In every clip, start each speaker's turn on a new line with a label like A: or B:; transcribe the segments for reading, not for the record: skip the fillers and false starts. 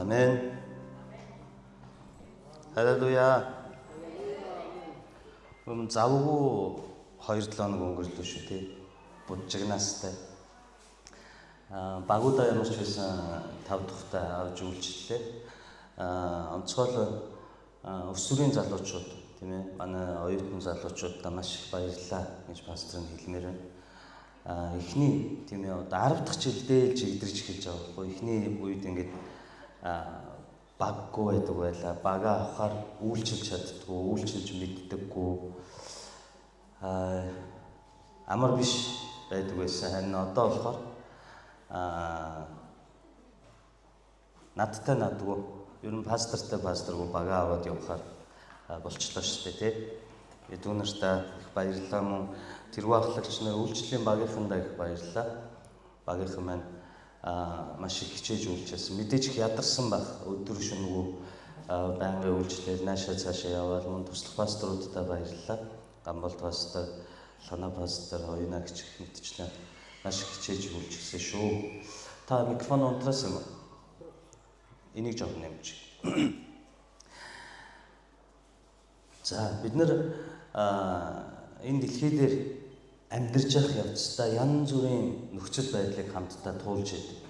A: Амен. Халелуя. Завгүй 2-7 хоног өнгөрлөө шүү тий. Буджигнаастай. Багуудаа ямар ч байсан 5 дахьтай авч үйлчлээ. Онцгойлон өсвөрийн залуучууд тийм ээ. Манай оюутан залуучуудаа маш их баярлалаа гэж пастор нь хэлмээр байна. Эхний тийм ээ одоо 10 дахь жилдээ л жигдэрч эхэлж байгаа байхгүй. Эхний үед ингээд баггүй байдаг байлаа. Бага авахар үйлчилж чаддгүй, үйлчилж мэддэггүй. Амар биш байдаг байсан. Харин одоо болохоор надтай надгүй. Ер нь пастортай пасторгүй бага аваад явахаар болчлоо шүү дээ, тий. Дүү нартай их баярлалаа, мөн тэргүй ахлагч нар үйлчлэлийн багийнхандаа их баярлалаа. Багийнхан маань маш их хичээж үйлчилсэн. Мэдээж их ядарсан байх. Өдөр шөнөгүй байнгын үйлчлэл наашаа цаашаа яваал, мөн туслах пасторуудтай баярлалаа. Гамболт пастор, Лана пастор, Оюуна гिच мэтчлэн маш их хичээж үйлчилсэн шүү. Та микрофон унтраас юм уу? Энийг жоохон нэмж. За бид нар энэ дэлхий дээр амьдарч явах явцдаа янз бүрийн нөхцөл байдлыг хамтдаа туулж идэг.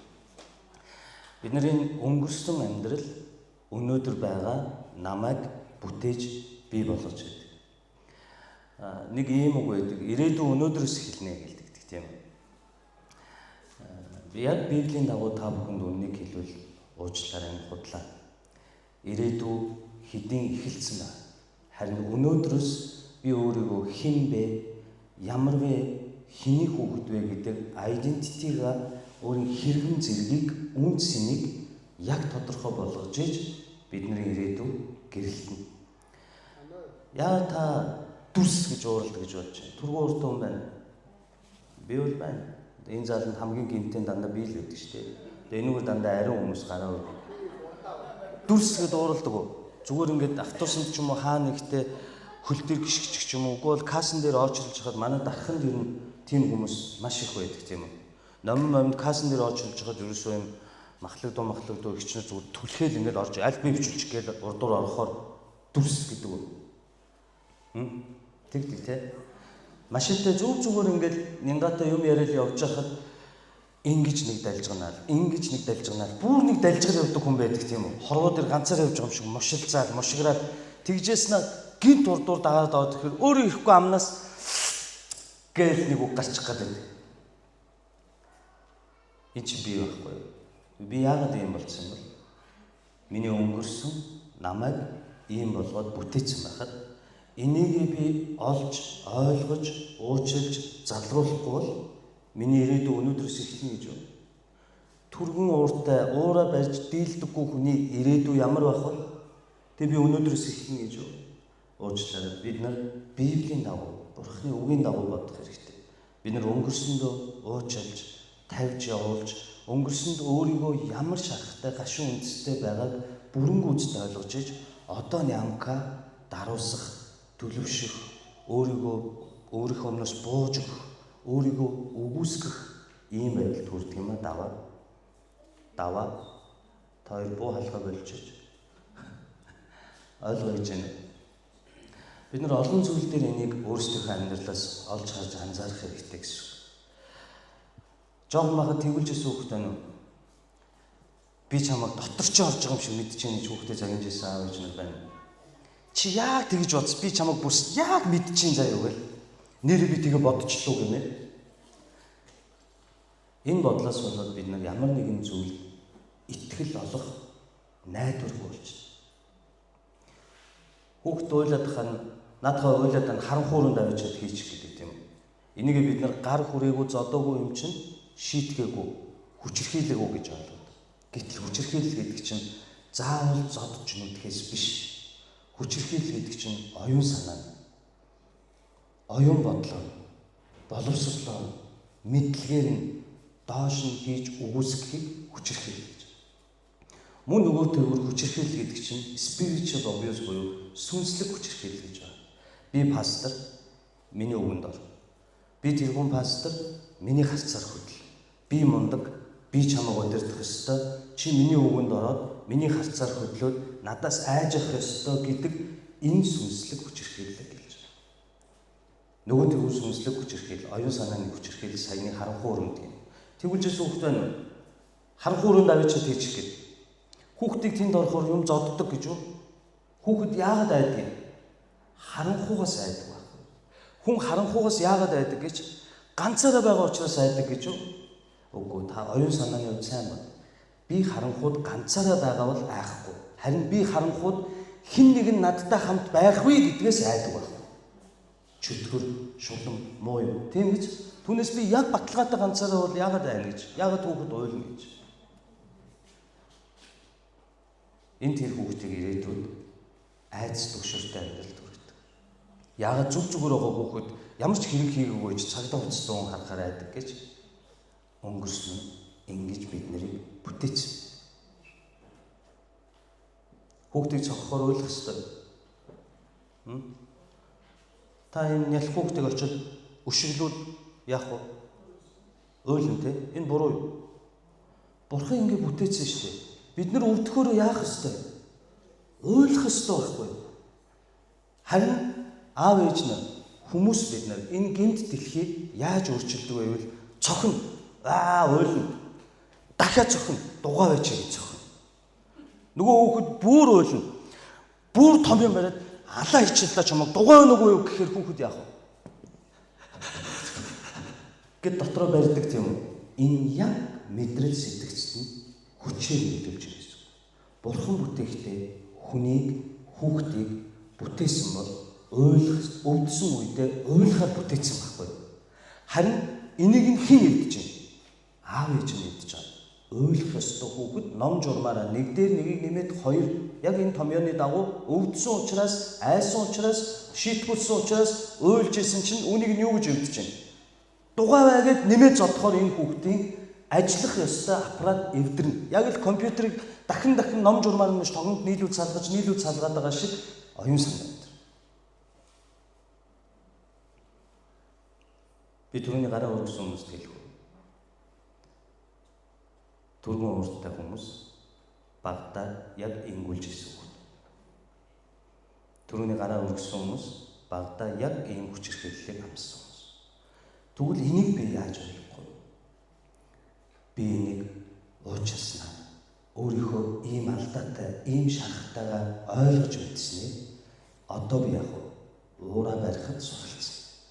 A: Бид нарын өнгөрсөн амьдрал өнөөдөр байгаа намайг бүтээж бий болгож идэг. Нэг ийм үг байдаг. Ирээдүйн өнөөдрөөс эхэлнэ гэдэг тийм үү. Яг Библийн дагуу та бүхэнд үннийг хэлвэл уучлаарай, энэ худлаа. Ирээдүй хэдийн эхэлсэн байна. Харин өнөөдрөөс би өөрийгөө хэн бэ? Ямар вэ? Хэний хүүхэд вэ гэдэг identity-га өөрийн хэрэгэн зэргийг, үн цэнийг яг тодорхой болгож иж бидний ирээдүй гэрэлтэнэ. Яа та дүрс гэж ууралдаг гэж бодож байна. Түргэн урт хүн байна. Би бол байна. Энэ зааланд хамгийн гинтэн дандаа би л байдаг шүү дээ. Тэгээ энүүгээр дандаа ариун хүмүүс гараа өрг. Дүрс гэд ууралдаг уу? Зүгээр ингээд автобусанд ч юм уу хаа нэгтээ хөл дээр гიშгчих ч юм уу. Үгүй бол кассан дээр очрлж хахад манай дарханд ер нь тийм хүмүүс маш их байдаг тийм үү. Номин момд кассан дээр очрлж хахад ерөөсөө юм махлагдуу ихчнэр зүгээр түлхээл ингээд орж аль бие бичүүлчих гээл урдуур орохоор дүрс гэдэг үү. Тэгдэг те. Машинтай зүг зүгээр ингээд нянгаатай юм яриад явж хахад ингэж нэг далжганаал, ингэж нэг далжганаал, бүр нэг далжгаар явдаг хүн байдаг тийм үү. Хорвоо дээр ганцаар явж байгаа юм шиг мушилцаал, мушиграад тэгжээс нь гинт урдуур дагаад аваад тэгэхээр өөрөө ирэхгүй амнаас гээл нэг үг гарчих гээд байдаг. Энэ чинь би байхгүй юу? Би яагаад ийм болсон юм бол? Миний өнгөрсөн намайг ийм болгоод бүтээсэн байхад энийг би олж, ойлгож, уучлж, залруулахгүй бол миний ирээдүй өнөөдрөөс эхэлнэ гэж байна. Түргэн ууртай, уураа барьж дийлдэггүй хүний ирээдүй ямар байх вэ? Тэг би өнөөдрөөс эхэлнэ гэж байна. Уучлаарай. Бид нар Библийн дагуу, Бурхны үгийн дагуу бодох хэрэгтэй. Бид нар өнгөрсөндөө уучлж, тавьж явуулж, өнгөрсөнд өөрийгөө ямар шарахтай, гашуун үндэстэй байгааг бүрэн гүйцэд ойлгож иж одоо нямка даруусах, төлөвшөх, өөрийгөө өөрийнхөө өмнөөс бууж өгөх, өөрийгөө үгүйсгэх ийм байдалд хүрдэг юм а даваа. Даваа. Та хоёр буу халахаа болж иж. Ойлгоо гэж байна. Бид нар олон зүйл дээр энийг өөрсдийнхөө амьдралаас олж харж анзаарах хэрэгтэй гэсэн үг. Жохон байхад тэгүүлж ирсэн хүүхэд байна уу? Би чамайг дотор чи орж байгаа юм шиг мэдчихээн гэж хүүхдээ загинж ирсэн аав ээж нар байна. Чи яг тэгж бодс, би чамайг бүрс яг мэдчихээн заяа гэл. Нэрээ би тэгээ бодчихлоо гэмээр. Энэ бодлоос болоод бид нар ямар нэгэн зүйл итгэл олох найдваргүй болчихно. Хүүхд уйлаад хань наадхаа уйлаад ан харанхууранд авчиад хийчих гэдэг тийм үү. Энийг бид нар гар хүрээгүй зодоогүй юм чинь шийтгээгүй, хүчирхийлээгүй гэж ойлгодог. Гэтэл хүчирхийлэл гэдэг чинь заавал зодж нүдэхээс биш. Хүчирхийлэл гэдэг чинь оюун санаа, оюун бодлоо, боловсрлоо, мэдлэгээр нь доош нь хийж үгүйсгэхийг хүчирхийлэл гэж. Мөн нөгөө төгөр хүчирхийлэл гэдэг чинь spiritual abuse буюу сүнслэг хүчирхийлэл гэж байна. Би пастор, миний үгэнд ор. Би тэргүүн пастор, миний харцаар хөдөл. Би мундаг, би чамайг удирдах ёстой. Чи миний үгэнд ороод Миний харцаар хөдлөөд надаас айж явах ёстой гэдэг энэ сүнслэг хүчирхийлэл гэж байна. Нөгөө тэр сүнслэг хүчирхийлэл, оюун санааны хүчирхийлэл саяны харанхуй өрөнд юм. Тэгвэл хүүхэд байна уу? Харанхуй өрөөнд авчиад хийчих гээд. Хүүхдийг тэнд орохоор юм зодддог гэж үү? Хүүхэд яагаад айдаг юм? Харанхуйгаас айдаг байхгүй. Хүн харанхуйгаас яагаад айдаг гэж? Ганцаараа байгаа учраас айдаг гэж үү? Үгүй, та оюун санааны хувьд сайн байна. Би харанхуйд ганцаараа байгаа бол айхгүй. Харин би харанхуйд хэн нэг нь надтай хамт байх вэ гэдгээс айдаг байхгүй. Чөтгөр, шулам, муу юм. Тийм гэж. Түүнээс би яг баталгаатай ганцаараа бол яагаад айна гэж? Яагаад хүүхэд уйлна гэж? Энэ тэр хүүхдийг ирээдүйд айдас түгшүүртэй амьдралд хүргэдэг. Яагаад зүг зүгээр байгаа хүүхэд ямар ч хэрэг хийгээгүй ч цагдаа хуцтай хүн харахаар айдаг гэж өнгөрсөн нь ингэж бид нарыг бүтээсэн. Хүүхдийг цохохоор уйлах ёстой. Та энэ нялх хүүхдийг очиод өшиглүүл яах вэ? Уйлна те. Энэ буруу юу? Бурхан ингэ бүтээсэн шүү дээ. Бид нар өвдөхөөрөө яах ёстой? Уйлах ёстой байхгүй. Харин аав ээж нар хүмүүс бид нар энэ гэмт дэлхийг яаж өөрчилдөг вэ гэвэл цохино. Аа уйлна. Дахиад цохино. Дугаа байж гэж цохино. Нөгөө хүүхэд бүр уйлна. Бүр том юм бариад алаа хичээлдээ чамайг дугаа байна уу гэхээр хүүхэд яах вэ? Гэт дотроо барьдаг тийм үү? Энэ яг мэдрэл сэтгэгцэд нь хүчээр нөлөөлж байгаа гэсэн. Бурхан бүтээхдээ хүнийг, хүүхдийг бүтээсэн бол уйлах, өвдсөн үедээ уйлахаар бүтээсэн байхгүй. Харин энийг нь хэн эвдэж байна? Аав ээж нь эвдэж байгаа. Уйлах ёстой хүүхэд ном журмаараа нэг дээр нэгийг нэмээд хоёр яг энэ томьёоны дагуу өвдсөн учраас, айсан учраас, шийтгүүлсэн учраас уйлж исэн чинь үүнийг нь юу гэж эвдэж байна? Дугаа байгаад нэмээд зодохоор энэ хүүхдийн ажиллах ёстой аппарат эвдэрнэ. Яг л компьютерыг дахин дахин ном журмаар нь тогонд нийлүүл салгаж, нийлүүл салгаад байгаа шиг оюун санаа эвдэр. Би түрүүний гараа өргөсөн хүмүүст хэлэх. Түргэн ууртай хүмүүс багадаа яг ингүүлж ирсэн үг. Түрүүний гараа өргөсөн хүмүүс багадаа яг ийм хүчирхийллийг амссан хүмүүс. Тэгвэл энийг би яаж ойлгохгүй? Би энийг уучласнаа. Өөрийнхөө ийм алдаатай, ийм шархтайгаа ойлгож мэдснээр одоо би яг уураа барихад суралцсан.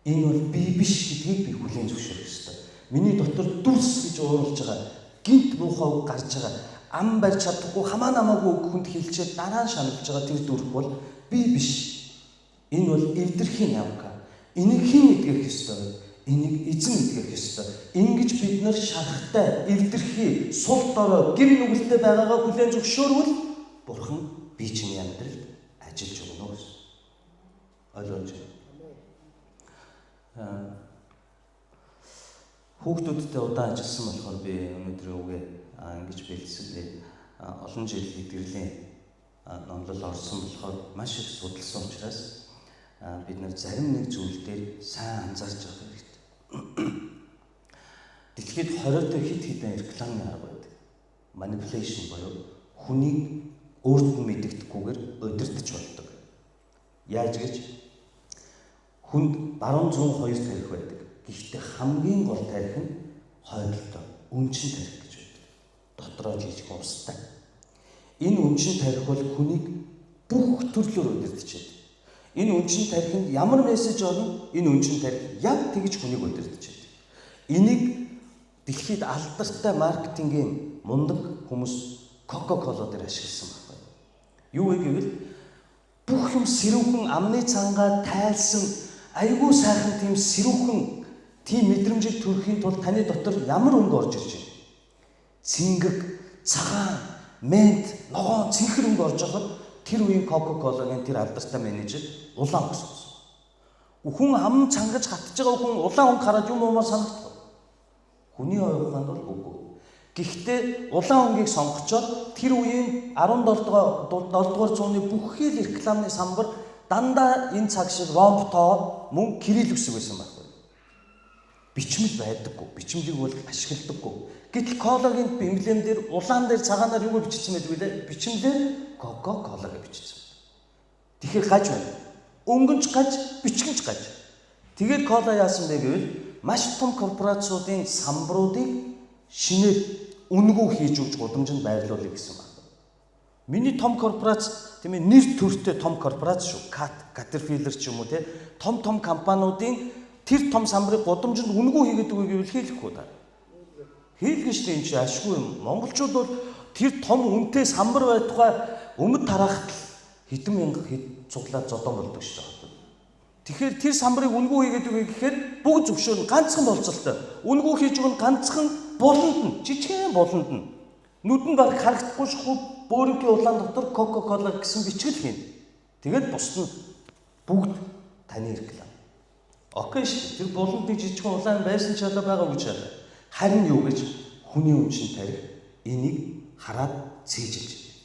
A: Энэ бол би биш гэдгийг би хүлээн зөвшөөрөх ёстой. Миний дотор дүрс гэж ууралж байгаа гинт муухай үг гарч байгаа, ам барьж чадахгүй, хамаа намаагүй үг хүнд хэлчихэд дараа нь шаналж байгаа тэр дүрх бол би биш. Энэ бол эвдэрхийн явка. Энийг хэн эдгэх ёстой вэ? Энийг эзэн эдгэх ёстой. Ингэж бид нар шархтай, эвдэрхий, сул дорой, гим нүгэлтэй байгаагаа хүлээн зөвшөөрвөл Бурхан би чиний амьдралд ажиллаж өгнө гэсэн. Ойлгож байна. Хүүхдүүдтэй удаан ажилласан болохоор би өнөөдрийн үгээ ингэж бэлдсэн. Би олон жил эдгэрлийн номлол орсон болохоор маш их судалсан учраас бид нар зарим нэг зүйл дээр сайн анзаарч явах хэрэгтэй. Дэлхийд 20-той хит хитэн рекламын арга байдаг. Manipulation буюу хүнийг өөрт нь мэдэгдэхгүйгээр удирдах болдог. Яаж гэж хүнд баруун зүүн хоёр тарих байдаг. Гэхдээ хамгийн гол тарих нь хойдолтой, үнчин тарих гэж байдаг. Дотроо жижиг устай. Энэ үнчин тарих бол хүнийг бүх төрлөөр удирдах байдаг. Энэ үнчин тарихынд ямар мессеж орно, энэ үнчин тарих яг тэгж хүнийг удирдах байдаг. Энийг дэлхийд алдартай маркетингийн мундаг хүмүүс Coca-Cola дээр ашигласан байхгүй. Юу вэ гэвэл бүх юм сэрүүхэн амны цангаа тайлсан айгүй сайхан тийм сэрүүхэн тийм мэдрэмжийг төрөхийн тулд таны дотор ямар өнгө орж ирж байна? Цэнгэг, цагаан, мент, ногоон, цэнхэр өнгө орж байхад тэр үеийн Coca-Cola-гийн тэр алдартай менежер улаан өнгө сонгосон. Хүн ам цангаж хатж байгаа хүн улаан өнгө хараад юм уумаар санагдах. Хүний оюун ухаанд бол үгүй. Гэхдээ улаан өнгийг сонгочоод тэр үеийн 17 дугаар зууны бүхий л рекламны самбар дандаа энэ цаг шиг ромб тоо мөн кирилл үсэг байсан байхгүй. Бичмэл байдаггүй. Бичмэлийг бол ашигладаггүй. Гэтэл колагийн эмблем дээр улаан дээр цагаанаар юу гэж бичсэн байдаг вэ? Бичмлэр Coca-Cola гэж бичсэн. Тэгэхээр гаж байна. Өнгөнч гаж, бичгэнч гаж. Тэгээд кола яасан бэ гэвэл маш том корпорациудын самбаруудыг шинээр үнэгүй хийж өгч гудамжинд байрлуулъя гэсэн байна. Миний том корпорац, тийм ээ, нэр төртэй том корпорац шүү. Caterpillar ч юм уу те том том компаниудын тэр том самбарыг гудамжинд үнэгүй хийгээд өгье гэвэл хийлэхгүй та. Хийлгэн шүү дээ, энэ чинь ашгүй юм. Монголчууд бол тэр том үнэтэй самбар байтугай өмд тараахт хэдэн мянга хэд цуглаад зодон болдог шүү дээ. Тэгэхээр тэр самбарыг үнэгүй хийгээд өгье гэхээр бүгд зөвшөөрнө, ганцхан болцолтой. Үнэгүй хийж өгнө, ганцхан буланд нь, жижигхэн буланд нь. Нүд нь баг харагдахгүй шахуу бөөрөнхий улаан дотор Coca-Cola гэсэн бичгэл хийнэ. Тэгээд бусд нь бүгд таны реклам. Окей шүү. Тэр буланд нэг жижигхэн улаан байсан ч чадаа байгаа гэж чадаа. Харин юу гэж хүний өмчин тарих энийг хараад цээжилж.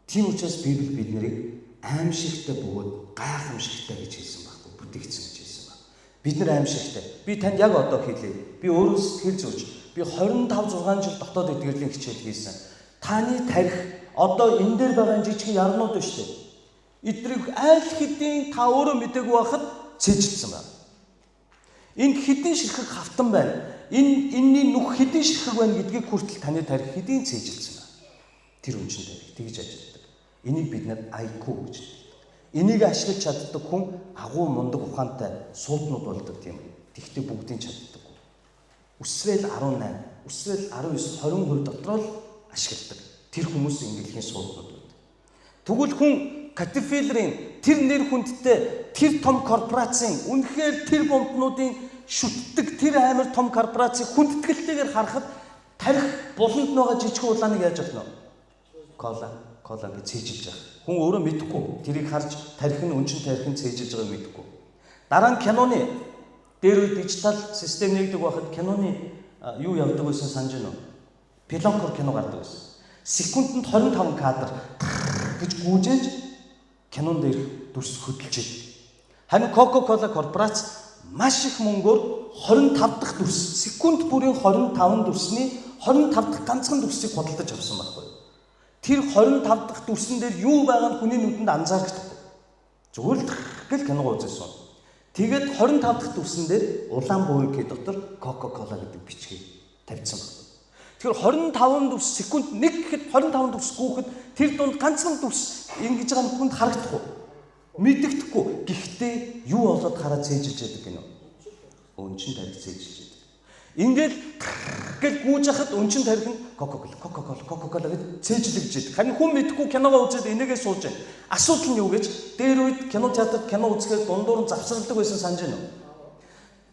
A: Тийм учраас Библи бид нарыг аимшигтай бөгөөд гайхамшигтай гэж хэлсэн байхгүй, бүтээгдсэн гэж хэлсэн баг. Бид нар аимшигтай. Би танд яг одоо хэлье. Би өөрөө сэтгэл зүйч. Би 25 6 жил дотоод эдгэрлийн хичээл хийсэн. Таны тарих одоо энэ дээр байгаа жижигхэн ярнууд байна шүү дээ. Эдрийг аль хэдийн та өөрөө мдээгүй байхад цээжилсэн байна. Энд хэдэн ширхэг хавтан байна. Энэ энэний нүх хэдэн ширхэг байна гэдгийг хүртэл таны тарих хэдийн цээжилсэн байна. Тэр үнчин тарих тэгж ажилладаг. Энийг бид нар IQ гэж хэлдэг. Энийг ашиглаж чаддаг хүн агуу мундаг ухаантай сууднууд болдог тийм. Тэгвэл бүгдийг чаддаг. Үсрээл 18, үсрээл 19, 20% дотроо л ашигладаг. Тэр хүмүүс ингэлхийн сууднууд байдаг. Тэгвэл хүн Caterpillar-ын тэр нэр хүндтэй тэр том корпорацийн үнэхээр тэр бомбнуудын шүтдэг тэр амар том корпорацийг хүндэтгэлтэйгээр харахад тарих буланд байгаа жижигхэн улааныг яаж авах нь? Кола, кола гэж цээжилж байгаа. Хүн өөрөө мэдэхгүй. Тэрийг харж тарих нь өнчин тарих нь цээжилж байгааг мэдэхгүй. Дараа нь киноны дээр үе дижитал систем нэгдэг байхад киноны юу явдаг байсан санаж байна уу? Пленкоор кино гардаг байсан. Секундэд 25 кадр гэж гүйжээж кинон дээрх дүрс хөдөлж идэг. Харин Coca-Cola корпорац маш их мөнгөөр 25 дахь дүрс, секунд бүрийн 25 дүрсний 25 дахь ганцхан дүрсийг худалдаж авсан байхгүй. Тэр 25 дахь дүрсэн дээр юу байгаа нь хүний нүдэнд анзаарахгүй. Зүгээр л гэл киног үзсэн. Тэгээд 25 дахь дүрсэн дээр улаан бөөрөнхий дотор Coca-Cola гэдэг бичгийг тавьсан байна. Тэгэхээр 25 дүрс секунд нэг гэхэд 25 дүрс гүөхөд тэр дунд ганцхан дүрс ингэж байгаа нь хүнд харагдахгүй. Мэдэгдэхгүй. Гэхдээ юу болоод хараа цээжилж яадаг гинэ? Өнчин тарих цээжилж яадаг. Ингээл гэл гүйж хахад өнчин тарих нь Coca-Cola, Coca-Cola, Coca-Cola гэж цээжлэгдэж яадаг. Харин хүн мэдхгүй киногоо үзээд энийгээ сууж байна. Асуудал нь юу гэж дээр үед кино театрт кино үзэхээр дундуур нь завсралдаг байсан санаж байна уу?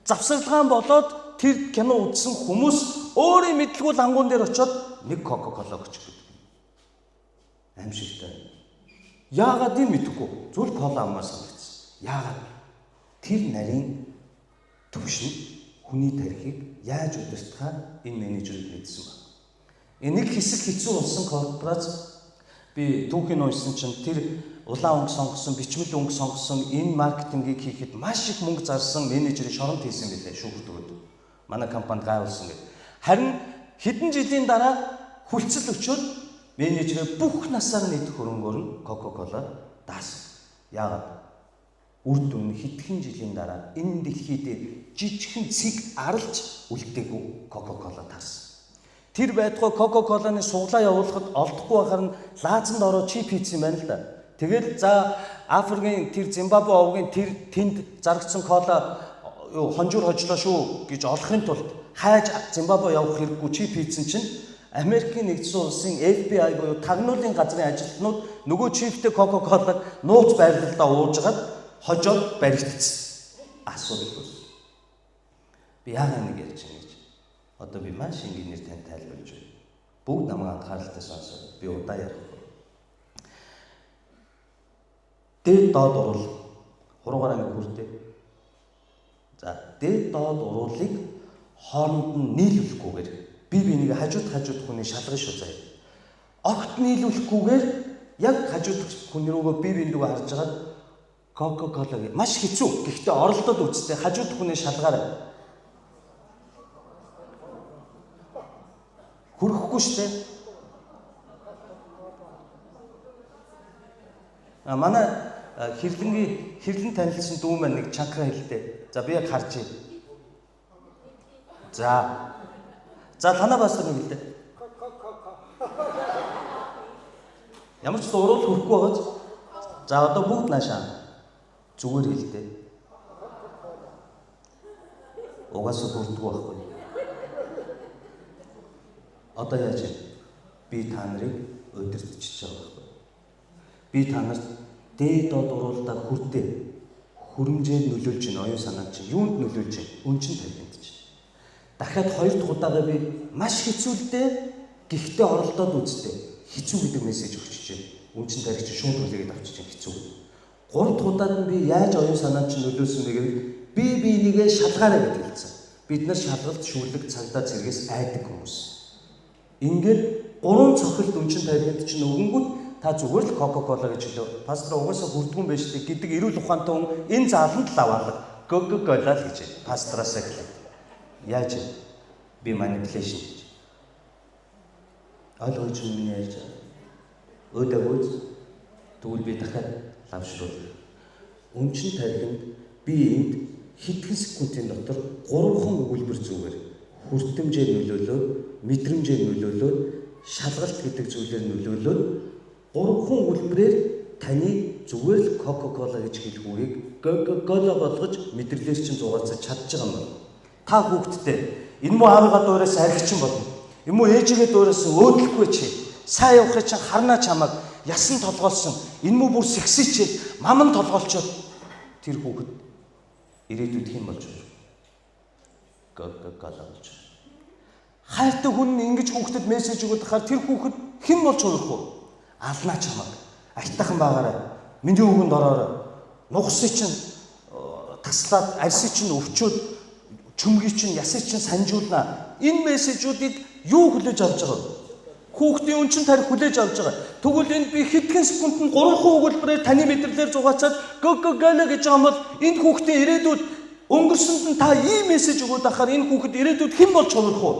A: Завсарлагаан болоод тэр кино үзсэн хүмүүс өөрийн мэдлгүй лангуун дээр очиод нэг Coca-Cola өгч гэдэг. Аимшигтай. Яагаад юм мэдэхгүй. Зүйл кола аммаар санагдсан. Яагаад? Тэр нарийн төвшин хүний тархийг яаж удирдахаа энэ менежерүүд мэдсэн байна. Энэ нэг хэсэг хэцүү болсон корпорац би түүхийн уншсан чинь тэр улаан өнгө сонгосон, бичмэл өнгө сонгосон энэ маркетингийг хийхэд маш их мөнгө зарсан менежерийг шоронд хийсэн билээ шүүхт өгöd. Манай компанид гайвуулсан гэдэг. Харин хэдэн жилийн дараа хүлцэл өчөөд менежерээ бүх насаар нийт хөрөнгөөр нь Coca-Cola даасан. Яагаад? Үр дүн хэдхэн жилийн дараа энэ дэлхий дээр жижигхэн цэг аралж үлдээгүй Coca-Cola таарсан. Тэр байтугай Coca-Cola-ны суглаа явуулахад олдохгүй байхаар нь лаазанд ороо чип хийсэн юм байна л да. Тэгэл за Африкийн тэр Зимбабве овгийн тэр тэнд зарагдсан кола юу хонжуур хожлоо шүү гэж олохын тулд хайж Зимбабве явах хэрэггүй чип хийсэн чинь Америкийн нэгдсэн улсын FBI буюу тагнуулын газрын ажилтнууд нөгөө чиптэй Coca-Cola-г нууц байрлалдаа уужгаад хожоод баригдсан. Асуудал үүс. Би яагаад нэг ярьж байгаа гэж. Одоо би маш энгийнээр танд тайлбарлаж байна. Бүгд намайг анхааралтай сонсоо. Би удаа ярихгүй. Дээд доод уруул хуруугаараа нэг хүрдээ. За, дээд доод уруулыг хооронд нь нийлүүлэхгүйгээр би бинийг хажууд хажууд хүний шалгана шүү заяа. Огт нийлүүлэхгүйгээр яг хажууд хүн рүүгээ би биен рүүгээ харж хагаад Coca-Cola гэх маш хэцүү. Гэхдээ оролдоод үзтээ хажууд хүний шалгаарай. Хүрхгүй шүү дээ. А манай хэрлэнгийн хэрлэн танилцсан дүү маань нэг чанхаа хэлдэг. За би яг харж байна. За. За танаа пастор нэг хэлдэг. Ямар ч уруул хүрэхгүй байгааз. За одоо бүгд наашаа зүгээр хэлдэг. Угаасаа хүрдэггүй байхгүй. Одоо яаж вэ? Би та нарыг удирдчихж байгаа байхгүй. Би та нарт дээд доод уруулдаа хүрдээ хүрэмжээр нөлөөлж байна. Оюун санаанд чинь юунд нөлөөлж байна? Өнчин тархинд чинь. Дахиад хоёр дахь удаага би маш хэцүүлдэ гэхдээ оролдоод үзтээ. Хэцүү гэдэг мессеж өгч чинь. Өнчин тархи чинь шууд хүлээгээд авчиж чинь хэцүү. Гурав дахь удаад нь би яаж оюун санаанд чинь нөлөөлсөн бэ гэвэл би бинийгээ шалгаарай гэж хэлсэн. Бид нар шалгалт, шүүрлэг, цагдаа цэргээс айдаг хүмүүс. Ингээд гурван цохилт өнчин тархинд чинь өгөнгүүт та зүгээр л Кока-кола гэж хэлөө. Пастор угаасаа хүрдгүн байж тээ гэдэг эрүүл ухаантай хүн энэ зааланд л аваалаа. Кока-кола л гэж пастораасаа хэлээ. Яаж вэ? Би manipulation гэж. Ойлгож юм яаж? Өөдөөгүй. Тэгвэл би дахиад лавшруулна. Өнчин тархинд би энд хэдхэн секундын дотор гурван өгүүлбэр зүгээр хүртэмжээр нөлөөлөөд, мэдрэмжээр нөлөөлөөд, шалгалт гэдэг зүйлээр нөлөөлөөд гурван өгүүлбэрээр таны зүгээр л Кока-кола гэж хэлэх үгийг Кока-кола болгож мэдрэлээр чинь зугаалцаж чадж байгаа юм байна. Та хүүхдтэй энэ муу аавыгаа дуураас архичин болно. Энэ муу ээжигээ дуураас өөдлөхгүй чи. Сайн явахыг чинь харнаа чамайг ясан толгойлсон. Энэ муу бүр сексичээд маман толгоолчоод тэр хүүхэд ирээдүйд хэн болж вэ? Кока-кола болж. Хайртай хүн нь ингэж хүүхдэд мессеж өгöd хахаар тэр хүүхэд хэн болж хувирах вэ? Алнаа чамайг. Аятайхан байгаарай. Миний үгэнд ороорой. Нугасыг чинь таслаад, арьсыг чинь өвчөөд, чөмгийг чинь, ясыг чинь санжуулнаа. Энэ мессежүүдийг юу хүлээж авч байгаа вэ? Хүүхдийн өнчин тарих хүлээж авч байгаа. Тэгвэл энд би хэдхэн секундэд 3 өгүүлбэрээр таны мэдрэлээр зугаацаад Кока-кола гэж байгаа юм бол энэ хүүхдийн ирээдүйд өнгөрсөнд нь та ийм мессеж өгөөд ахаар энэ хүүхэд ирээдүйд хэн болж хувирах вэ?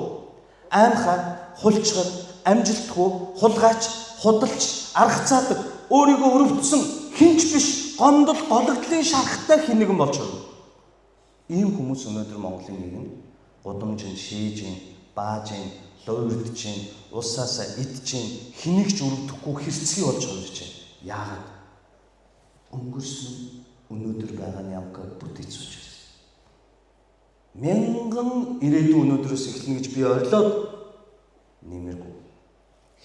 A: Аймхаа, хулчгар, амжилтгүй, хулгайч, худалч, аргацаадаг, өөрийгөө өрөвдсөн, хинч биш, гомдол, гологдлын шархтай хэн нэгэн болж хувирна. Ийм хүмүүс өнөөдөр Монголын нийгэмд гудамжинд шийж, бааж, луйвардж, улсаасаа идж, хэнийг ч өрөвдөхгүй хэрцгий болж хувирч байна. Яагаад? Өнгөрсөн өнөөдөр байгаа нямкаг бүтээж сууж байна. Мянган ирээдүйн өнөөдрөөс эхэлнэ гэж би орилоод нэмэргүй.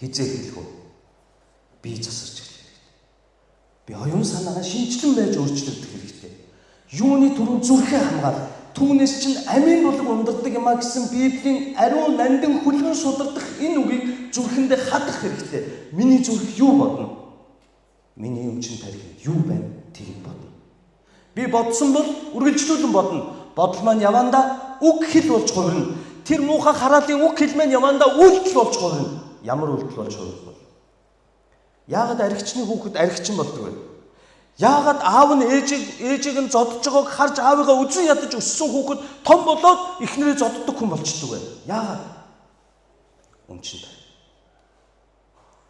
A: Хизээ эхлэх үү? Би засарч эхлэх хэрэгтэй. Би оюун санаагаа шинжлэн байж өөрчлөгдөх хэрэгтэй. Юуны түрүүн зүрхээ хамгаал. Түүнээс чинь амийн булаг ундардаг юм а гэсэн Библийн ариун нандин хүлгэн судардаг энэ үгийг зүрхэндээ хадах хэрэгтэй. Миний зүрх юу бодно? Миний өмчин тархи юу байна? Тэрийг бодно. Би бодсон бол үргэлжлүүлэн бодно. Бодол маань явандаа үг хэл болж хувирна. Тэр муухай хараалын үг хэл маань явандаа үйлдэл болж хувирна. Ямар үйлдэл болж хувирах вэ? Яагаад архичны хүүхэд архичин болдог вэ? Яагаад аав нь ээжийг нь зодож байгааг харж аавыгаа үзэн ядаж өссөн хүүхэд том болоод эхнэрээ зодддаг хүн болчдөг вэ? Яагаад? Өнчин тарих.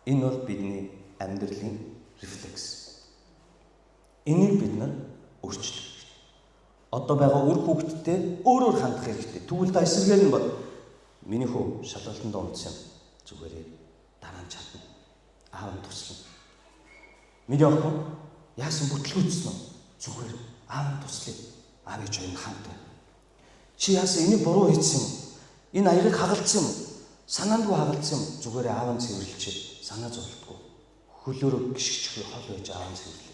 A: Энэ бол бидний амьдралын рефлекс. Энийг бид нар өөрчлөх хэрэгтэй. Одоо байгаа үр хүүхэдтэй өөрөөр хандах хэрэгтэй. Тэгвэл та эсрэгээр нь бод. Миний хүү шалгалтанд унтсан юм. Зүгээрээ дараа нь чадна. Аав нь туслана. Миний охин яасан бүтлгүүцсэн үү? Зүгээр аав нь туслая. Аав ээж хоёр нь хамт байна. Чи яасан энийг буруу хийсэн юм уу? Энэ аягийг хагалцсан юм уу? Санаандгүй хагалцсан юм. Зүгээр аав нь цэвэрлжээ. Санаа зовлтгүй. Хөлөөрөө гიშгчих хол байж аав нь цэвэрлэдэг.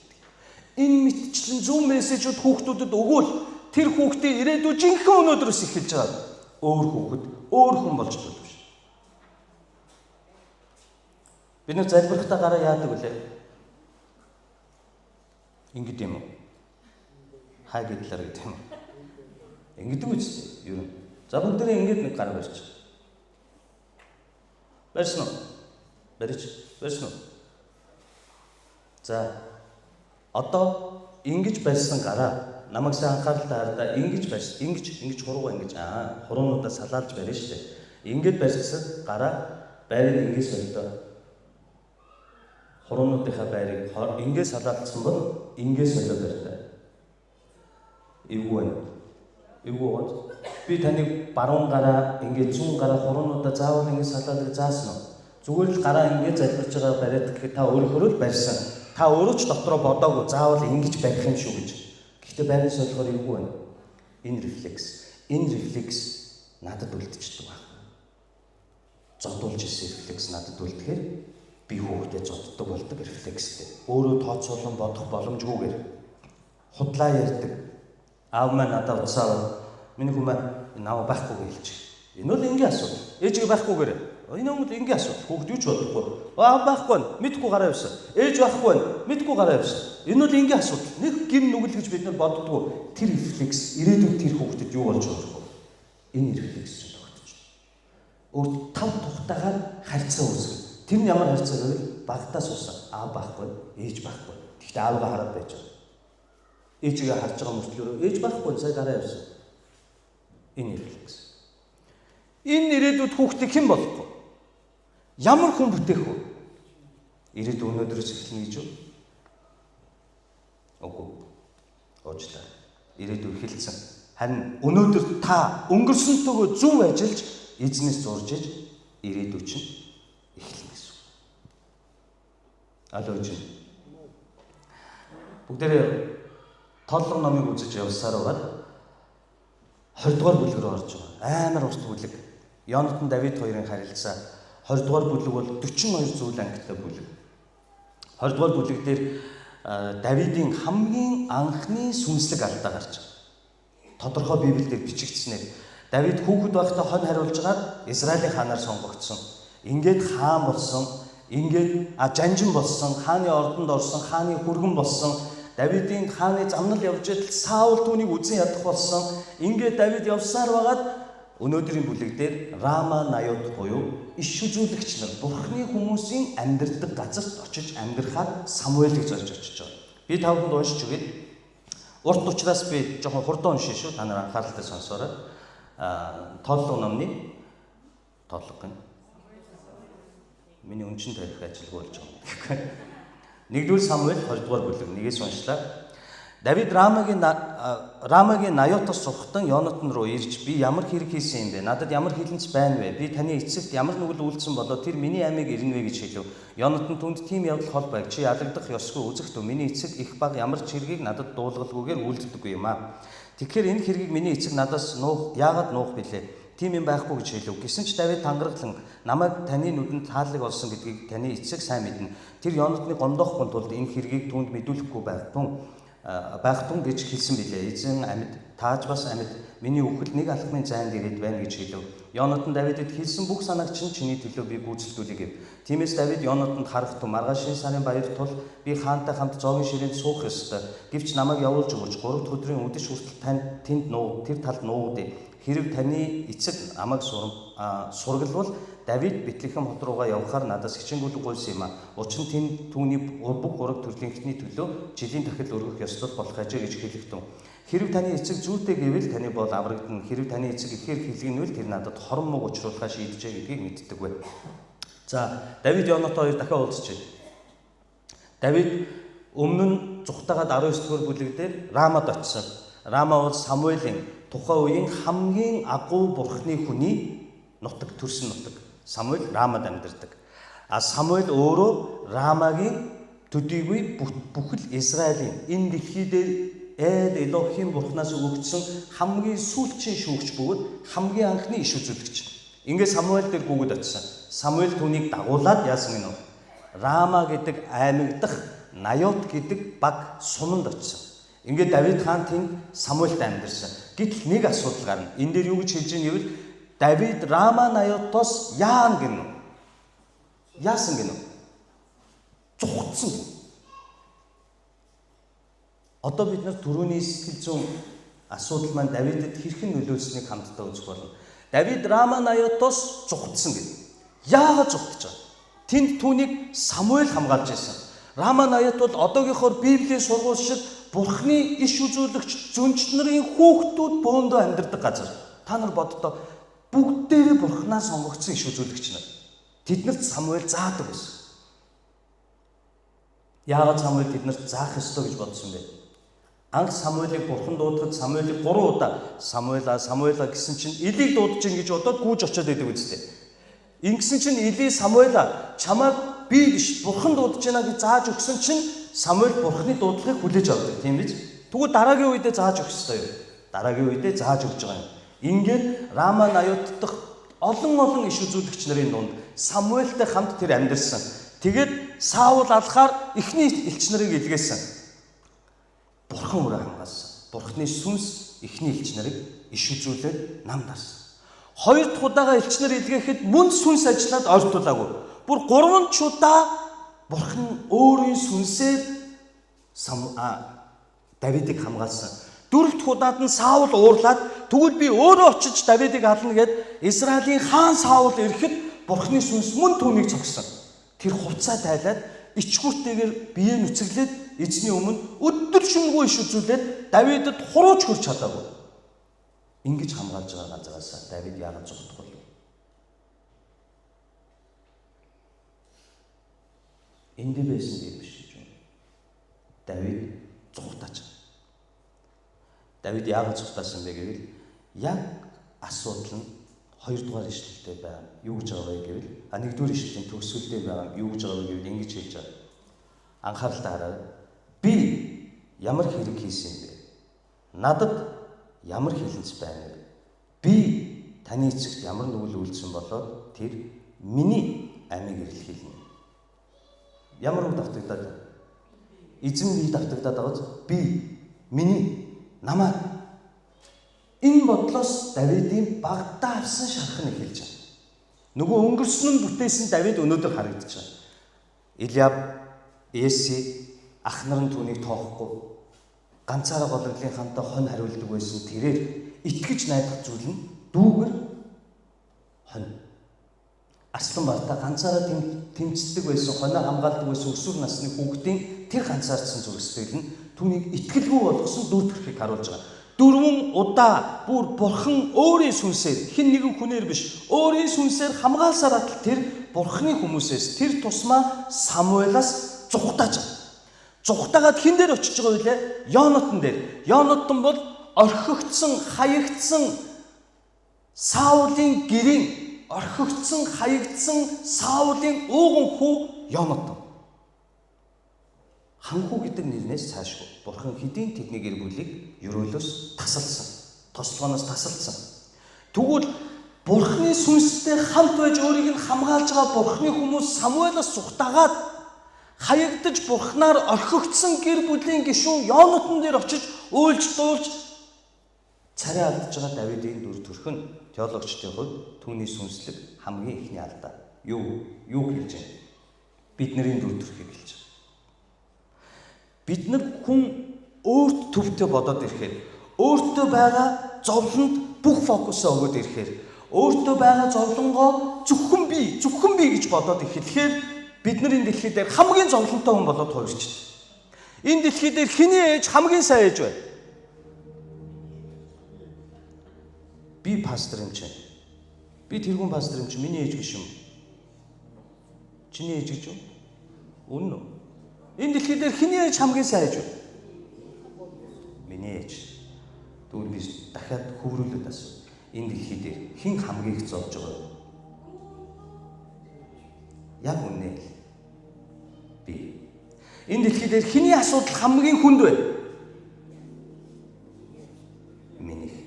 A: Энэ мэтчлэн зөв мессежүүд хүүхдүүдэд өгвөл тэр хүүхдийн ирээдүй жинхэнэ өнөөдрөөс эхэлж байгаа. Өөр хүүхэд, өөр хүн болж байгаа биш. Бид нар залбирахдаа гараа яадаг вүлээ? Ингэдэг юм уу? Хай гэдлэр гэдэг юм уу? Ингэдэг үстэй ер нь. За бүгдээрээ ингэж нэг гар барьж. Барьсан уу? Барьж. Барьсан уу? За одоо ингэж барьсан гараа намайг сайн анхааралтай хардаа ингэж барьсан. Ингэж ингэж хуруугаа ингэж хуруунуудаа салаалж барина шүү дээ. Ингэж барьсан гараа Байрыг ингэ солидоо. Хуруунуудынхаа байрыг ингэ салаалцсан бол ингэ солиод барьтай. Эвгүй байна. Эвгүй байна. Би таныг баруун гараа ингэ зүүн гараа хуруунуудаа заавал ингэ салаад заасан уу? Зүгээр л гараа ингэ залбирч байгаа бариад гэхэд та өөрөөхөө л барьсан. Та өөрөө ч дотроо бодоогүй заавал ингэж барих юм шүү гэж. Гэхдээ байрын солихоор эвгүй байна. Энэ рефлекс. Энэ рефлекс надад үлдчихдэг баг. Зодуулж ирсэн рефлекс надад үлдэхээр би хүүхдэд зоддог болдог рефлекстэй. Өөрөө тооцоолон бодох боломжгүйгээр худлаа ярьдаг. Аав маань надад утсаа миний хүмүүс наваа байхгүй гэж хэлчих. Энэ бол энгийн асуудал. Ээжигээ байхгүйгээр. Энэ бол энгийн асуудал. Хүүхд юу ч бодохгүй. Аав байхгүй нь мэдгүй гараа явсан. Ээж байхгүй нь мэдгүй гараа явсан. Энэ бол энгийн асуудал. Нэг гим нүгэл гэж бид нар боддгоо. Тэр рефлекс ирээдүйд тэр хүүхдэд юу болж байгаа вэ? Энэ рефлекс чинь тогтож байна. Өөр тав тухтайгаар харьцаа үүсгэн. Тэр нь ямар харьцаа гэвэл багтаа суусан. Аав байхгүй, ээж байхгүй. Тэгэхдээ аавгаа хараад байж байгаа. Ээжигээ харж байгаа мөртлөөрөө ээж байхгүй сая гараа явсан. Энэ рефлекс. Энэ ирээдүйд хүүхдийг хэн болохгүй? Ямар хүн бүтээх вэ? Ирээдүйд өнөөдрөөс эхэлнэ гэж юу? Үгүй. Уучлаарай. Ирээдүй эхэлсэн. Харин өнөөдөр та өнгөрсөнтэйгөө зөв ажиллаж эзнээс зурж иж ирээдүй чинь эхэлнэ гэсэн. Алло чинь. Бүгдээрээ тооллого номыг үзэж явсаар байгаад 20 дугаар бүлэг рүү орж байгаа. Амар урт бүлэг. Йонатан Давид хоёрын харилцаа 20 дугаар бүлэг бол 42 зүйл ангитай бүлэг. 20 дугаар бүлэг дээр Давидын хамгийн анхны сүнслэг алдаа гарч байгаа. Тодорхой Библиэлд бичигдснээр Давид хүүхэд байхдаа хонь хариулж байгаад Израилийн хаанаар сонгогдсон. Ингээд хаан болсон, ингээд жанжин болсон, хааны ордонд орсон, хааны хүргэн болсон. Давидын хааны замнал явж идэл Саул түүнийг үзен ядах болсон. Ингээд Давид явсаар байгаад өнөөдрийн бүлэг дээр Рама Найот буюу иш үзүүлэгч нар Бурхны хүмүүсийн амьдардаг газарт очиж амьдрахаар Самуэлийг зорж очиж байгаа. Би та бүхэнд уншиж өгье. Урт учраас би жоохон хурдан уншина шүү. Та нар анхааралтай сонсоорой. Тооллого номны тооллого гэнэ. Миний өнчин тарих ажилгүй болж байгаа юм. Нэгдүгээр Самуэль 20 дугаар бүлэг нэгээс уншлаа. Давид Рамагийн Найотоос сухтан Йонатан руу ирж би ямар хэрэг хийсэн юм бэ? Надад ямар хилэнц байна вэ? Би таны эцэгт ямар нүгэл үйлдсэн болоо тэр миний амийг ирнэ вэ гэж хэлв. Йонатан түнд тийм явдал хол байг. Чи ялагдах ёсгүй үзэгт миний эцэг их баг ямар ч хэргийг надад дуулгалгүйгээр үйлддэггүй юм аа. Тэгэхээр энэ хэргийг миний эцэг надаас нуух яагаад нуух билээ? Тийм юм байхгүй гэж хэлв. Гэсэн ч Давид тангаргалан намайг таны нүдэнд таалаг олсон гэдгийг таны эцэг сайн мэднэ. Тэр Йонатаны гомдоохгүй тулд энэ хэргийг түүнд мэдүүлэхгүй байх тун гэж хэлсэн билээ. Эзэн амьд, тааж бас амьд, миний үхэл нэг алхмын зайд ирээд байна гэж хэлв. Йонатан Давидэд хэлсэн бүх санааг чинь чиний төлөө би гүйцэлдүүлье гэв. Тиймээс Давид Йонатанд харах тун маргаашийн сарын баяр тул би хаантай хамт зоогийн ширээнд суух ёстой. Гэвч намайг явуулж өгөөч. 3 дахь өдрийн үдэш хүртэл тань тэнд нуу тэр талд нуугдъя. Хэрв таны эцэг намайг сургалвал Давид Бэтлехэм хот руугаа явхаар надаас хичээнгүйлэг гуйсан юм а. Учир нь тэнд түүний бүх ураг төрлийнхний төлөө жилийн тахил өргөх ёслол болох ажээ гэж хэлэх тун. Хэрв таны эцэг зүйтэй гэвэл таны бол аврагдана. Хэрв таны эцэг ихээр хэлгэнвэл тэр надад хорон мууг учруулахаа шийджээ гэдгийг мэддэг бай. За, Давид Йонатан хоёр дахиад уулзчихъя. Давид өмнө нь зүхтаагаад 19 дугаар бүлэг дээр Рамад очсон. Рама бол Самуэлийн тухайн үеийн хамгийн агуу бурхны хүний нутаг, төрсөн нутаг. Самуэль Рамад амьдардаг. А Самуэль өөрөө Рамагийн төдийгүй бүхэл Израилийн энэ дэлхий дээр Эл Элохим бурхнаас өгөгдсөн хамгийн сүүлчийн шүүгч бөгөөд хамгийн анхны иш үзүүлэгч. Ингээд Самуэль дээр гүгэд очсон. Самуэль түүнийг дагуулад яасан гинөө? Рама гэдэг аймаг дахь Найот гэдэг баг суманд очсон. Ингээд Давид хаан тэнд Самуэльтай амьдарсан. Гэтэл нэг асуудал гарна. Энэ дээр юу гэж хэлж байгаа гэвэл Давид Рама Найотоос яана гинөө? Яасан гинөө? Зүхтсэн гинөө. Одоо бид нар түрүүний сэтгэл зүйн асуудал маань Давидэд хэрхэн нөлөөлснийг хамтдаа үзэх болно. Давид Рама Найотоос зүхтсэн гэнэ. Яагаад зүхтэж байгаа? Тэнд түүнийг Самуэль хамгаалж байсан. Рама Найот бол одоогийнхоор Библийн сургууль шиг Бурхны иш үзүүлэгч зөнч нарын хүүхдүүд бөөндөө амьдардаг газар. Та нар боддоо бүгдээрээ Бурхнаа сонгогдсон иш үзүүлэгч нар. Тэднэрт Самуэль заадаг байсан. Яагаад Самуэль тэднэрт заах ёстой гэж бодсон бэ? Анх Самуэлийг бурхан дуудахад Самуэлийг 3 удаа Самуэлаа Самуэлаа гэсэн чинь Илийг дуудаж ин гэж бодоод гүйж очиод байдаг үстэй. Ингэсэн чинь Или Самуэлаа чамайг би биш бурхан дуудаж байна гэж зааж өгсөн чинь Самуэль бурханы дуудлагыг хүлээж авдаг, тийм биз? Тэгвэл дараагийн үедээ зааж өгөх ёстой юу? Дараагийн үедээ зааж өгч байгаа юм. Ингээд Рама Нают дахь олон олон иш үзүүлэгч нарын дунд Самуэльтэй хамт тэр амьдарсан. Тэгээд Саул алхаар эхний элч нарыг илгээсэн. Бурхан өөрөө хамгаалсан. Бурханы сүнс эхний элч нарыг иш үзүүлээд нам дарсан. Хоёр дахь удаага элч нар илгээхэд мөн сүнс ажиллаад ойртуулаагүй. Бүр 3 удаа Бурхан өөрийн сүнсээр Давидыг хамгаалсан. Дөрөв дэх удаад нь Саул уурлаад тэгвэл би өөрөө очиж Давидыг ална гэд Израилийн хаан Саул ирэхэд Бурханы сүнс мөн түүнийг цогсон. Тэр хувцаа тайлаад ичгүүртэйгээр бие нүцэглээд эзний өмнө өдөр шөнөгүй иш үзүүлээд Давидэд хурууч хөрч чадаагүй. Ингэж хамгаалж байгаа газараас Давид яагаад зугтах вэ? Энд байсан би биш гэж байна. Давид зугтаач. Давид яагаад зугтаасан бэ гэвэл яг асуудал нь 2 дугаар ишлэлтэй байгаа. Юу гэж байгаа вэ гэвэл 1 дугаар ишлэлийн төгсгөлдөө байгаа. Юу гэж байгаа вэ гэвэл ингэж хэлж байгаа. Анхааралтай хараарай. Би ямар хэрэг хийсэн юм бэ? Надад ямар хилэнц байна вэ? Би таны эцэгт ямар нүгэл үйлдсэн болоод тэр миний амийг эрэлхийлнэ. Ямар үг давтагдаад байна? Эзэн би давтагдаад байгаа биз? Би, миний, намайг. Энэ бодлоос Давидын багадаа авсан шарх нь эхэлж байна. Нөгөө өнгөрсөн нь бүтээсэн Давид өнөөдөр харагдаж байна. Илиаб, Еси ах нар нь түүнийг тоохгүй ганцаараа гологлын хамтаа хонь хариулдаг байсан тэрээр итгэж найдах зүйл нь дүүгэр хонь. Арслан бартаа ганцаараа тэмцдэг байсан, хонио хамгаалдаг байсан өсвөр насны хүүхдийн тэр ганцаардсан зүрх сэтгэл нь түүнийг итгэлгүй болгосон дүр төрхийг харуулж байгаа. 4 удаа бүр бурхан өөрийн сүнсээр хэн нэгэн хүнээр биш өөрийн сүнсээр хамгаалсаар атал тэр бурханы хүмүүсээс тэр тусмаа Самуэлаас зугтааж байгаа. Зугтаагаад хэн дээр очиж байгаа вэ? Йонатан дээр. Йонатан бол орхигдсон, хаягдсан Саулийн гэрийн орхигдсон, хаягдсан Саулийн ууган хүү Йонатан. Ханхүү гэдэг нэрнээс цаашгүй Бурхан хэдийн тэдний гэр бүлийг ерөөлөөс тасалсан. Тослогооноос тасалсан. Тэгвэл Бурханы сүнстэй хамт байж өөрийг нь хамгаалж байгаа Бурханы хүмүүс Самуэлаас зугтаагаад хаягдаж Бурханаар орхигдсон гэр бүлийн гишүүн Йонатан дээр очиж уйлж дуулж царай алдаж байгаа Давидын дүр төрх нь теологчдын хувьд түүний сүнслэг хамгийн эхний алдаа. Юу хэлж байна? Бидний дүр төрхийг хэлж байгаа. Бид нар хүн өөрт төвтэй бодоод ирэхээр өөртөө байгаа зовлонд бүх фокусоо өгөөд ирэхээр өөртөө байгаа зовлонгоо зөвхөн би гэж бодоод эхлэхээр бид нар энэ дэлхий дээр хамгийн зовлонтой хүн болоод хувирчдаг. Энэ дэлхий дээр хэний ээж хамгийн сайн ээж вэ? Би пастор юм чинь. Би тэргүүн пастор юм чинь миний ээж биш юм. Чиний ээж гэж юу? Үнэн үү? Энэ дэлхий дээр хэний ээж хамгийн сайн ээж вэ? Миний ээж. Тэгвэл би дахиад хөврүүлээд асуу. Энэ дэлхий дээр хэн хамгийн их зовж байгаа вэ? Яг үнэ л. Би. Энэ дэлхий дээр хэний асуудал хамгийн хүнд вэ? Минийх.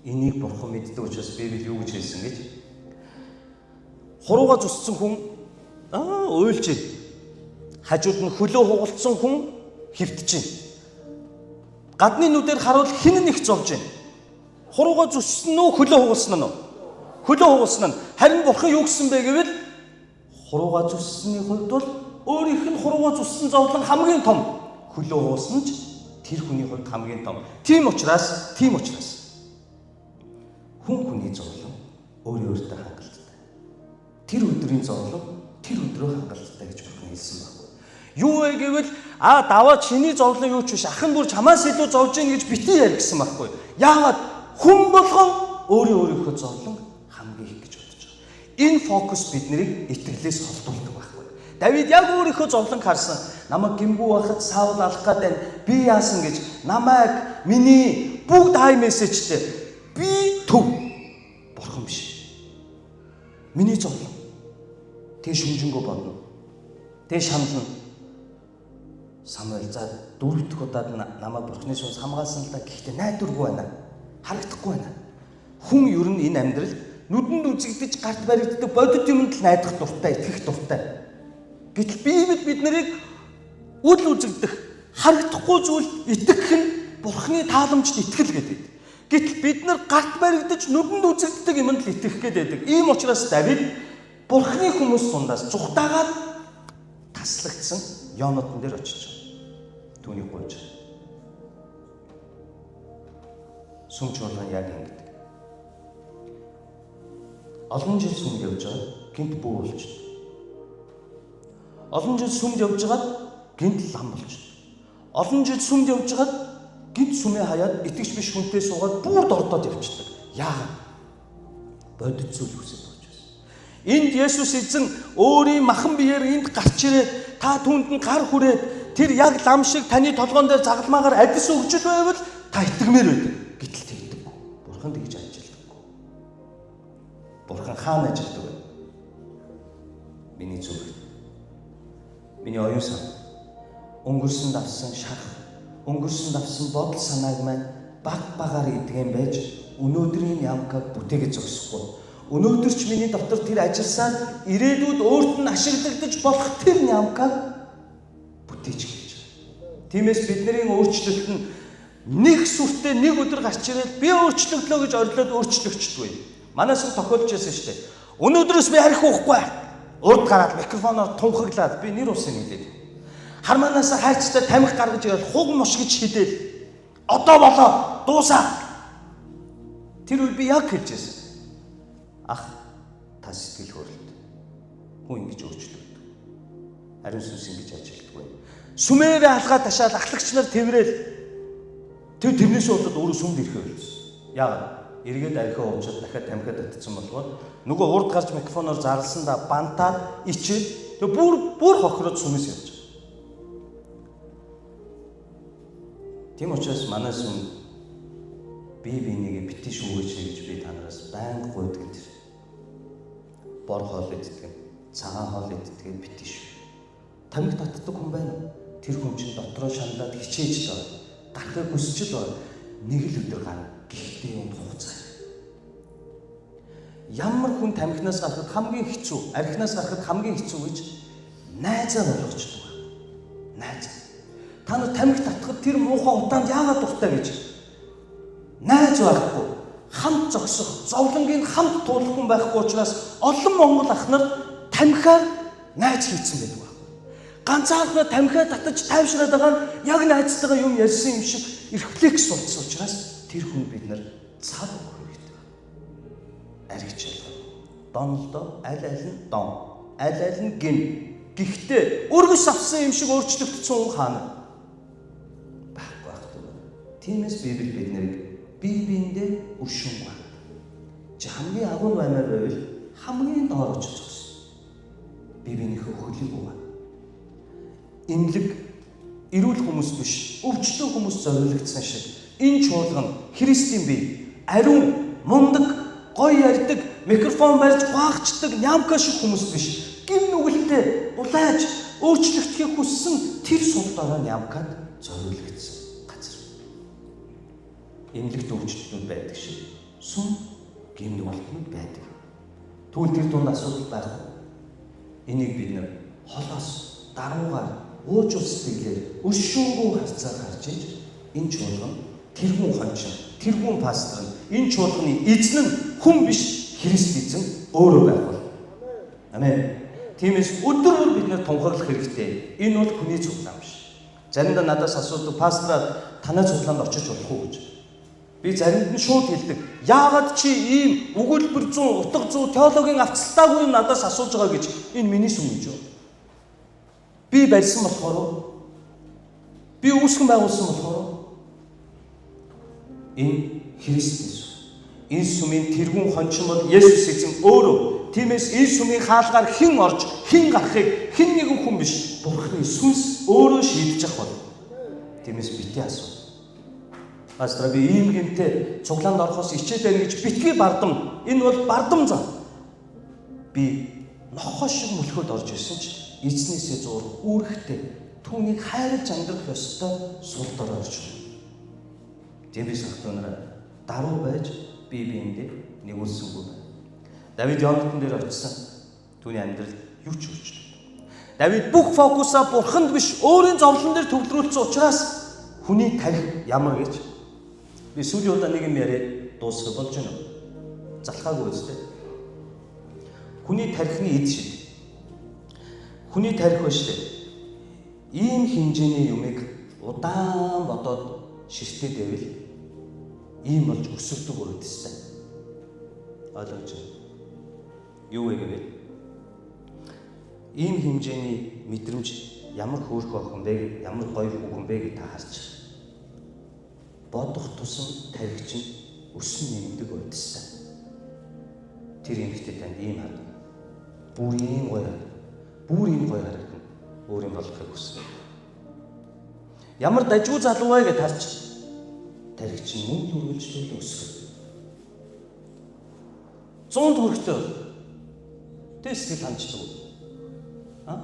A: Энийг бурхан мэддэг учраас Библи юу гэж хэлсэн гэж? Хурууга зүссэн хүн уйлж байна. Хажууд нь хөлөө хугалдсан хүн хэвтэж байна. Гадны нүдээр харуул хэн нь их зовж байна? Хурууга зүссэн үү, хөлөө хугалсан нь уу? Хөлөө хугалсан нь. Харин бурхан юу гэсэн бэ гэвэл хурууга зүссэний хувьд бол өөрийнх нь хурууга зүссэн зовлон хамгийн том. Хөлөө хугалсан ч тэр хүний хувьд хамгийн том. Тийм учраас хүн хүний зовлон өөрөө өөртөө хангалттай. Тэр өдрийн зовлон тэр өдрөө хангалттай гэж бурхан хэлсэн байхгүй. Юу вэ гэвэл даваа чиний зовлон юу ч биш ах нь бүр чамаас илүү зовж гин гэж битгий ярь гэсэн байхгүй. Яагаад хүн болгон өөрөө өөрийнхөө зовлон хамгийн их гэж бодож байгаа. Энэ фокус биднийг итгэлээс холдуулдаг байхгүй. Давид яг өөрийнхөө зовлон харсан. Намайг гимгүү байхад Саул алах гээд байна. Би яасан гэж намайг миний бүгд хай мессежтэй би төв бурхан биш. Миний зовлон. Тэ шүнжэнгөө бодно. Тэ шанална. Самуэль за дөрөв дэх удаад намайг бурхны сүнс хамгаалсан л да, гэхдээ найдваргүй байна. Харагдахгүй байна. Хүн ер нь энэ амьдралд нүдэнд үзэгдэж гарт баригддаг бодит юмд л найдах дуртай, итгэх дуртай. Гэтэл Библи бид нарыг үл үзэгдэх, харагдахгүй зүйл итгэх нь бурхны тааламжт итгэл гэдэг. Гэтэл бид нар гарт баригдаж нүдэнд үзэгддэг юмд л итгэх гээд байдаг. Ийм учраас Давид бурхны хүмүүс дундаас зүхтаагаад таслагдсан Йонатан дээр очиж байгаа. Түүнийг гуйж байгаа. Сүм чуулган яг ингэдэг. Олон жил сүмд явж байгаа гинт бүү болчихно. Олон жил сүмд явж байгаад гинт лам болчихно. Олон жил сүмд явж байгаад гинт сүмээ хаяад итгэж биш хүнтэй суугаад бүр дордоод явчихдаг. Яагаад? Бодит зүйл хүсэж байгаа учраас. Энд Есүс эзэн өөрийн махан биеэр энд гарч ирээд та түүнд нь гар хүрээд тэр яг лам шиг таны толгоон дээр загалмаагаар адис өгч л байвал та итгэмээр байдаг. Гэтэл тэгдэггүй. Бурхан тэгж ажилладаггүй. Бурхан хаана ажилладаг вэ? Миний зүрх. Миний оюун сан. Өнгөрсөн давсан шарх, өнгөрсөн давсан бодол санааг маань баг багаар идгэн байж өнөөдрийн ямкаг бүтээгээ зогсохгүй. Өнөөдөр ч миний дотор тэр ажилласаар ирээдүйд өөрт нь ашиглагдаж болох тэр ямкаг бүтээж эхэлж байгаа. Тиймээс бидний өөрчлөлт нь нэг сүртэй нэг өдөр гарч ирээд би өөрчлөгдлөө гэж орилоод өөрчлөгчдгүй. Манайс тохиолдож байсан шүү дээ. Өнөөдрөөс би арх уухгүй. Урд гараад микрофоноор тунхаглаад би нэр усын хэлээд. Хармаанаас хайцтай тамхи гаргаж ирээд хуг муш гэж хідээл. Одоо болоо дуусаа. Тэр үе би яг хэлж байсан. Ах та сэтгэл хөдлөлт. Хүн ингэж өөрчлөгдөв. Ариун сүнс ингэж ажилдаггүй. Сүмээрээ алгаа ташаал ахлагч нар тэрвэл тэр тэрнээс болоод өөрөө сүмд ирэхээ болсон. Яагаад? Эргээд архиа уучаад дахиад тамхиа татсан болгоор нөгөө урд гарч микрофоноор зарлсандаа бантаад ичээд тэг бүр хохироод сүмээс явж байгаа. Тийм учраас манай сүм бие биенийгээ бити шүүгээч гэж би та нараас байнга гуйдаг тэр. Бор хоол иддэг, цагаан хоол иддэг бити шүү. Тамхи татдаг хүн байна уу? Тэр хүн чинь дотроо шаналаад хичээж л байгаа. Гарахыг хүсэж л байгаа. Нэг л өдөр гарна. Гэхдээ юунд хугацаа. Ямар хүн тамхинаас гарахад хамгийн хэцүү, архинаас гарахад хамгийн хэцүү гэж найзаа болгочдөг байна. Найз. Та нар тамхи татхад тэр муухай утаанд яагаад дуртай гэж найз байхгүй, хамт зогсох, зовлонгийн хамт туулах хүн байхгүй учраас олон монгол ах нар тамхиар найз хийцэн байдаг байхгүй. Ганцаархнаа тамхиа татаж тайвшраад байгаа нь яг найзтайгаа юм ярьсан юм шиг рефлекс болсон учраас тэр хүн бид нар цав өгөх хэрэгтэй. Архич ялгаа. Донолдоо аль аль нь дон, аль аль нь гин. Гэхдээ өргөс авсан юм шиг өөрчлөгдсөн хүн хаана? Байхгүй байхгүй. Тиймээс Библи бид нарыг бие биендээ өршөөнгөө. Чи хамгийн агуу баймаар байвал хамгийн доор очиж зогс. Бие биенийхээ хөлийг угаа. Имлэг эрүүл хүмүүс биш, өвчлөө хүмүүс зориулагдсан шиг энэ чуулган Христийн бие, ариун, мундаг, гоё ярьдаг, микрофон барьж гуахчдаг нямка шиг хүмүүс биш. Гим нүгэлтэй улааж өөрчлөгдөхийг хүссэн тэр сул дорой нямкад зориулагдсан газар. Эмнэлэгт өвчлөлтүүд байдаг шиг сүм гим нүгэлтнүүд байдаг. Тэгвэл тэр дунд асуудал байх уу? Энийг бид нэр холоос даруугаар уужуу сэтгэлээр өршөөнгөө харцаар харж иж энэ чуулган тэрхүүн хончин, тэрхүүн пастор нь, энэ чуулганы эзэн нь хүн биш Христ эзэн өөрөө байх бол. Амен. Тиймээс өдөр бүр бид нэр тунхаглах хэрэгтэй. Энэ бол хүний цуглаан биш. Заримдаа надаас асуудаг пастораа танай цуглаанд очиж болох уу гэж. Би заримд нь шууд хэлдэг. Яагаад чи ийм өгүүлбэр зүүн, утга зүү, теологийн авцалтаагүй юм надаас асууж байгаа гэж. Энэ миний сүм гэж юу? Би барьсан болохоор уу? Би үүсгэн байгуулсан болохоор уу? Энэ Христийн сүм. Энэ сүмийн тэргүүн хончин бол Есүс эзэн өөрөө. Тиймээс ил сүмийн хаалгаар хэн орж, хэн гарахыг хэн нэгэн хүн биш, Бурхны сүнс өөрөө шийдэж явах бол. Тиймээс битгий асуу. Пастор би ийм гэмтэй цуглаанд орохоос ичээд байна гэж битгий бардам. Энэ бол бардам зам. Би нохоо шиг мөлхөд орж ирсэн ч эзнээсээ зурх үүрэгтэй түүнийг хайрлж амьдрах ёстой сул дорой орж байна. Тиймээс ах トゥ нараа даруй байж бие биендээ нэгүүлсэнгүй байна. Давид Йонатан дээр очисон. Түүний амьдрал юу ч өөрчлөлт. Давид бүх фокусаа бурханд биш өөрийн зовлон дээр төвлөрүүлсэн учраас хүний тарих ямар гэж би сүүлийн удаа нэг юм яриад дуусгах болж байна. Залхаагүй үстэй. Хүний тархины эд шид. Хүний тарих ба штэ. Ийм хэмжээний юмыг удаан бодоод ширтээд байвал ийм болж өсөрдөг үрдстэй. Ойлгож байна. Юу вэ гэвэл ийм хэмжээний мэдрэмж ямар хөөрхөн охин бэ, ямар гоё хүүхэн бэ гэж та харж бодох тусам тарих чинь өсөн нэмдэг үрдстэй. Тэр эмэгтэй танд ийм харагдана. Бүр ийм гоё харагдана. Бүр ийм гоё харагдана. Өөр юм болохыг хүснэ. Ямар дажгүй залуу вэ гэж харж тарих чинь мөн үргэлжлүүл өсгөх. 100 төгрөгтэй. Тэ сэтгэл ханчдаг уу? А?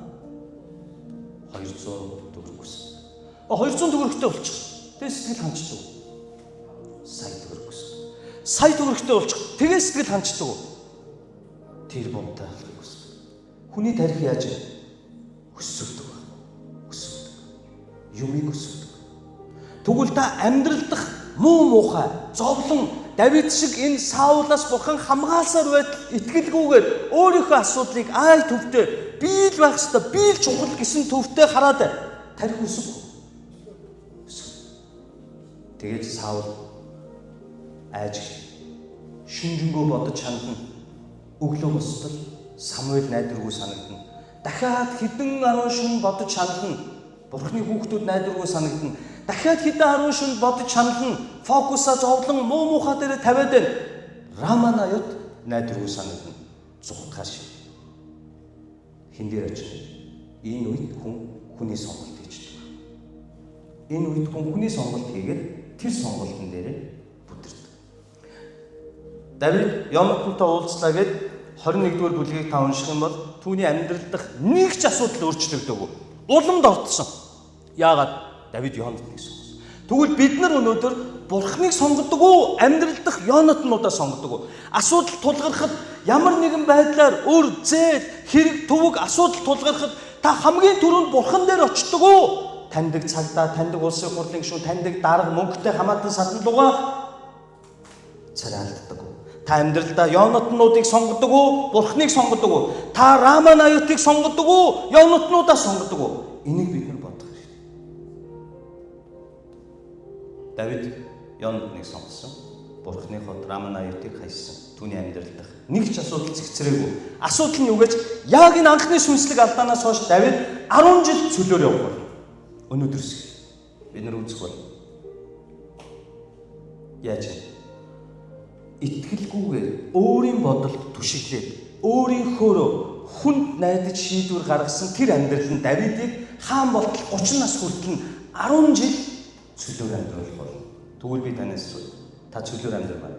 A: 200 төгрөг хүснэ. 200 төгрөгтэй болчих. Тэ сэтгэл ханчдаг уу? Сая төгрөг хүснэ. Сая төгрөгтэй болчих. Тэгээ сэтгэл ханчдаг уу? Тэр бомтай болохыг хүснэ. Хүний тарих яаж вэ? Өсөвдөг. Өсөвдөг. Юмыг өсөвдөг. Тэгвэл та амьдрал дах муу муухай зовлон Давид шиг энэ Саулаас бурхан хамгаалсаар байтал итгэлгүйгээр өөрийнхөө асуудлыг ай төвтэй би л байх ёстой, би л чухал гэсэн төвтэй хараад тарих өсөв. Тэгээд Саул айж шүнжэнгөө бодож хандна. Өглөө босдол Самуэль найдваргүй санагдана. Дахиад хэдэн арван шөнө бодож хандна. Бурхны хүүхдүүд найдваргүй санагдана. Дахиад хэдэн арван шөнө бодож хандна. Фокусаа зовлон муу муухай дээр тавиад байна. Раманайот найдваргүй санагдана. Зугтахаар шиг. Хин дээр очив. Энэ үед хүн хүний сонголт хийж байгаа. Энэ үед хүн хүний сонголт хийгээд тэр сонголтын дээрээ бүтэрдэг. Давид Йонатантай уулзлаа гэд 21-р бүлгийг та унших юм бол түүний амьдрал дах нэг ч асуудал өөрчлөгдөөгүй. Уламд ордсон. Яагаад? Давид Йонатаныг сонгосон. Тэгвэл бид нар өнөөдөр Бурхныг сонгодог уу? Амьдрал дах Йонатануудаа сонгодог уу? Асуудал тулгархад ямар нэгэн байдлаар өр зээл, хэрэг, төвөг асуудал тулгархад та хамгийн түрүүнд Бурхан дээр очдог уу? Таньдаг цагдаа, таньдаг улсын хурлын гишүүн, таньдаг дарга, мөнгөтэй хамаатан садан лугаа царайлддаг уу? Та амьдралдаа Йонатануудыг сонгодог уу? Бурхныг сонгодог уу? Та Раманайотыг сонгодог уу? Йонатануудаа сонгодог уу? Энийг бид нар бодох хэрэгтэй. Давид Йонатаныг сонгосон. Бурхны хот Раманайотыг хайсан. Түүний амьдрал дах нэг ч асуудал зэгцрээгүй. Асуудал нь юу гэж яг энэ анхны сүнслэг алдаанаас хойш Давид 10 жил цөлөөр явах болно. Өнөөдрөөс бид нар үзэх бол яаж вэ? Итгэлгүйгээр өөрийн бодолд түшиглээд өөрийнхөөрөө хүнд найдаж шийдвэр гаргасан тэр амьдрал нь Давидыг хаан болтол 30 нас хүртэл нь 10 жил цөлөөр амьдруулах болно. Тэгвэл би танаас асууя. Та цөлөөр амьдрмаар.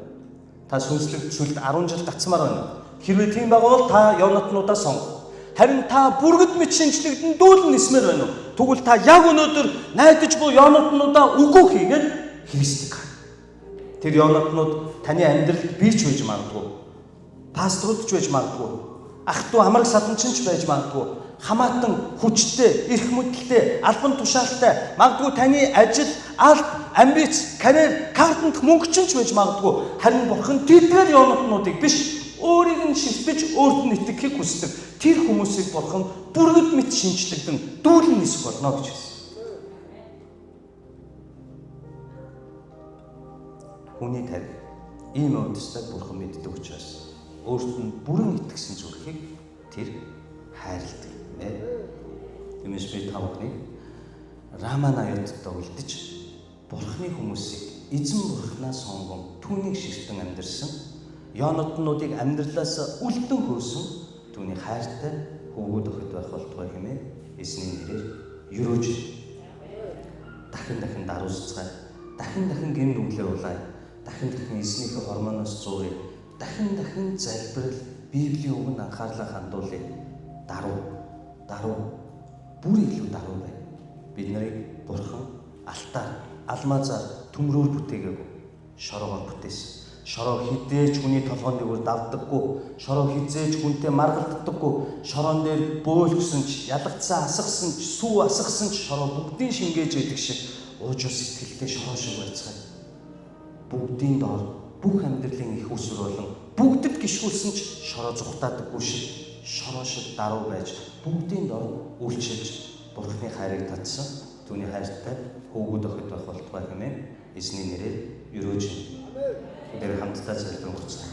A: Та сүнслэг цөлд 10 жил гацмаар байна. Хэрвээ тийм байгаа бол та Йонатануудаа сонго. Харин та бүргэд мэт шинжлэгдэн дүүлэн нисмээр байна уу? Тэгвэл та яг өнөөдөр найдаж буй Йонатануудаа үгүй хийгээд Христийг хар. Тэр Йонатанууд таны амьдралд би ч байж магадгүй. Пасторууд ч байж магадгүй. Ах トゥ амраг садан ч байж магадгүй. Хамаатан хүчтэй, эрх мэдэлтэй, албан тушаалтай, магадгүй таны ажил, алт, амбиц, карьер, картанд мөнгө ч байж магадгүй. Харин Бурхан тэдгээр Йонатануудыг биш, өөрийг нь шилтэж өөрт нь итгэхийг хүсдэг. Тэр хүмүүсийг Бурхан бүргэд мэт шинжлэгдэн дүүлэн нисэх болно гэж хэлсэн. Хүний тарих ийм удастай Бурхан мэддэг учраас өөрт нь бүрэн итгэсэн зүрхийг тэр хайрладаг юм ээ. Тиймээс би та бүхнийг Раманайоттой үлдэж Бурханы хүмүүсийг эзэн Бурханаа сонгон түүнийг ширтэн амьдарсан Йонотнуудыг амьдралаас үлдэн хөөсөн түүний хайртай хөвгүүд охид байх болтугай хэмээн эзний нэрээр ерөөж дахин дахин даруусцгаая. Дахин дахин гэм нүглээ улаая. Дахин дахин эзнийхээ хормоноос зууръя. Дахин дахин залбирал Библийн үгэнд анхаарлаа хандуулъя. Даруй. Даруй. Бүр илүү даруй бай. Бид нарыг Бурхан алтаар, алмазаар, төмрөөр бүтээгээгүй. Шороогоор бүтээсэн. Шороо хизээч хүний толгойн дээгүүр давдаггүй. Шороо хизээч хүнтэй маргалддаггүй. Шороон дээр бөөлгсөн ч, ялгацсан асгасан ч, сүү асгасан ч шороо бүгдийг шингээж идэг шиг уужуу сэтгэлтэй шороо шиг байцгаая. Бүгдийн доор бүх амьдралын их усүр болон бүгдэд гიშгүүлсэн ч шороо зүхтаадаггүй шиг шороо шиг даруй байж бүгдийн доор үйлчилж Бурхны хайрыг татсан түүний хайртай хөвгүүд охид байх болтугай хэмээн эзний нэрээр ерөөж байна. Тэр хамтдаа залбирэн буцаая.